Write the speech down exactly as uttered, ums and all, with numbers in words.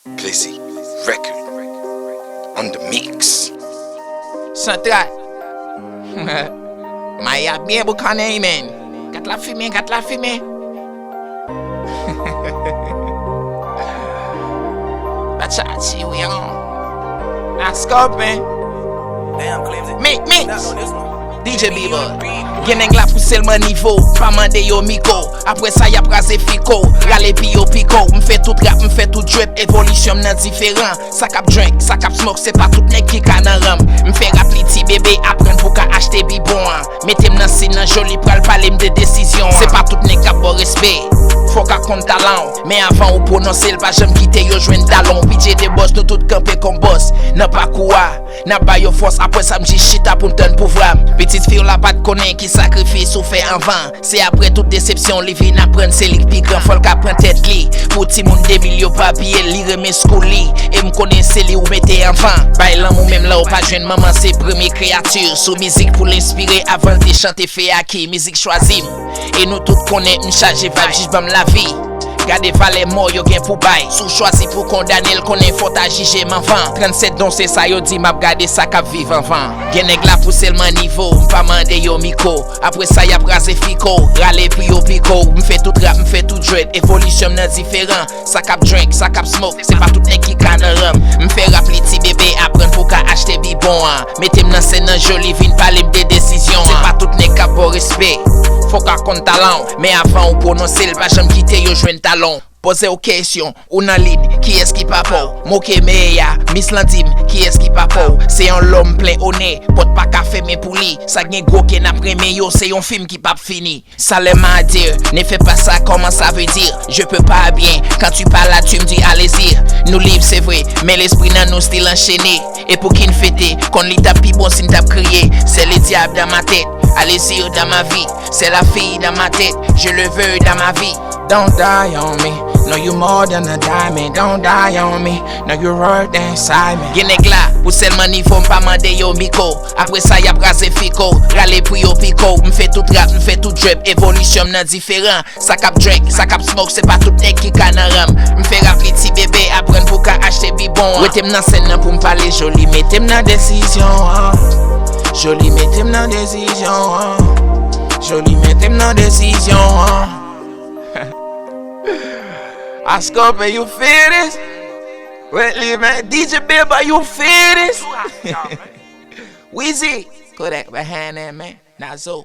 Plezi Record on the mix. Santral. Maya byen boukannen, men. Gat la fimen, gat la fimen. Bachachi, wi, an. Askòp, men. Mix, mix. D J Bieber. Gen nèg la pou sèlman nivo, pa mande yo mikwo. Apre sa, y ap raze fiko, rale pi yo piko. M fè tout rap, m fè tout drip, evolisyon m nan diferan. Sa k ap drink, sa k ap smoke, se pa tout nèg ki ka nan ranm. M fè rap li ti bebe, aprann pou ka achte bibwon an. Mete m nan sin nan joli, pral pale m de desizyon an. Se pa tout nèg k ap ba w respè. Fò w ka konn talan w, men avan ou pwononse l, pa janm kite yo jwenn talon w. P J de bòs, nou tout kanpe kon bòs nan pakou a. N ap ba yo fòs, apre sa m jis chita pou m tann pouvwa m. Pitit fi w la pa t konnen ki sakrifis ou fè anvan. Se apre tout desepsyon li vin aprann se li k pi gran. Fò l ka pran tèt li pou timoun de mil yo pa piye l, li renmen school li. E m konnen se li ou mete anvan. Bay lanmou menm lè w pa jwenn manman, se premye kreyati sou mizik pou l enspire avan l te chante fè a ki mizik chwazi m. E nou tout konnen m chaje vibe, jis ban m lavi. Gade valè mò yo gen pou bay. Si w chwazi pou kondane l, konnen fò w ta jije m anvan. Trannsèt don se sa yo di, m ap gade sa k ap viv anvan. Gen nèg la pou sèlman nivo, m pa mande yo mikwo. Apre sa, y ap raze fiko, rale pi yo piko. M fè tout rap, m fè tout jwèt, evolisyon m nan diferan. Sa k ap drink, sa k ap smoke, se pa tout nèg ki ka nan ranm. M fè rap li ti bebe, aprann pou ka achte bibwon an. Mete m nan sèn nan joli, vin pale m de desizyon an. Se pa tout nèg k ap ba w respè. Fò w ka konn talan w, men avan ou pwononse l, pa janm kite yo jwenn talon w. Poze w kesyon, ou nan lin, kiyès ki papa w? Moke Meya, Miss lan di m, kiyès ki papa w? Se yon lòm plen onè, pòt pa ka fèmen pou li. Sa gen gwo kè n ap renmen yo, se yon fim ki p ap fini. Salem a dire, ne fais pas ça, comment ça veut dire? Je peux pas bien, quand tu parles là, tu me dis allez-y. Nou lib, se vre, men lespri nan nou still anchene. E pou ki n fete, konn li t ap pi bon si n t ap kriye. C'est le diable dans ma tête, allez-y dans ma vie. C'est la fille dans ma tête, je le veux dans ma vie. Don't die on me, no, you more than a diamond. Don't die on me, no, you worth inside me. Gen nèg la, pou sèlman nivo, m pa mande yo mikwo. Apre sa, y ap raze fiko, rale pou yo piko. M fè tout rap, m fè tout drip, evolisyon m nan diferan. Sa k ap drink, sa k ap smoke, se pa tout nèg ki ka nan ranm. M fè rap li ti bebe, aprann pou ka achte bibwon an. Wete m nan sèn nan pou m pale joli, mete m nan desizyon an. Joli, mete m nan desizyon an. Joli, mete m nan desizyon an. Askòp, you feel this? Wait, li, man. D J Bieber, you feel this? Weezy, Kodak behind that, man. Nazo.